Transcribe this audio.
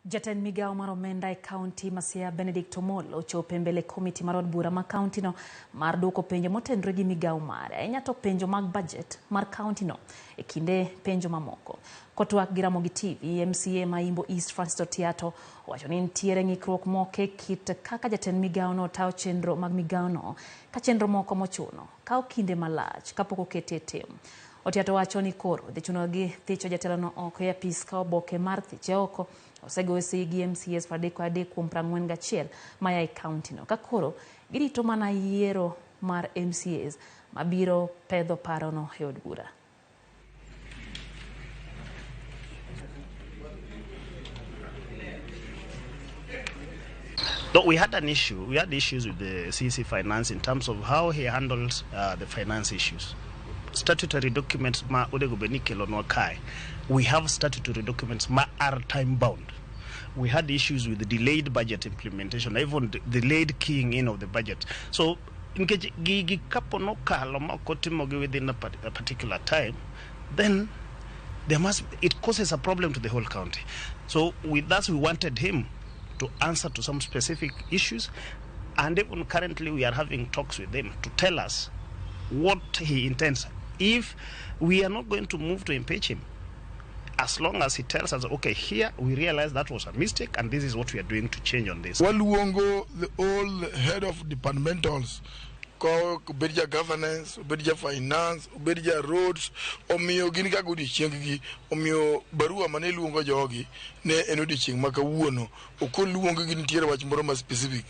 Jatend migao mar omenda e kaunti ma Siaya Benedict Omolo ochopo mbele komiti mar od bura ma kauntino mar duoko penjo motenore gi migao mare ahinya to penjo mag budget mar kauntino e kinde penjo mamoko. Kotwak gi Ramogi TV, MCA ma Imbo East Francis Otiato owacho ni nitiere ng'ikruok moko e kit kaka jatend migaono tayo chenro mag migaono ka chenro moko mochuno kawo kinde malach kapok okete e tim. Otiato wacho ni koro dhi chunogi thicho jatelono oko e apis ka oboke mar thiche oko osego gi MCAs 33 kuom 41 maya e kauntino ka koro girito mana yiero mar MCAs mabiro pedho parono e od bura. No, we had issues with the CC Finance in terms of how he handles the finance issues. Statutory documents ma odego benikelo no kai. We have statutory documents ma are time bound. We had issues with the delayed budget implementation, even delayed keying in of the budget. So in case gigi kapo no kalo ma kotimogi within a particular time, then it causes a problem to the whole county. So with that, we wanted him to answer to some specific issues, and even currently we are having talks with him to tell us what he intends. If we are not going to move to impeach him, as long as he tells us, okay, here we realize that was a mistake and this is what we are doing to change on this. Waluongo the old head of departmentals, Ubedja governance, Ubedja finance, Ubedja roads, omiyo ginika gudi chienggi, omiyo barua mane luongo jogi ne enodi chieng maka wuono, okoluongo gi nitiere wach moro ma specific.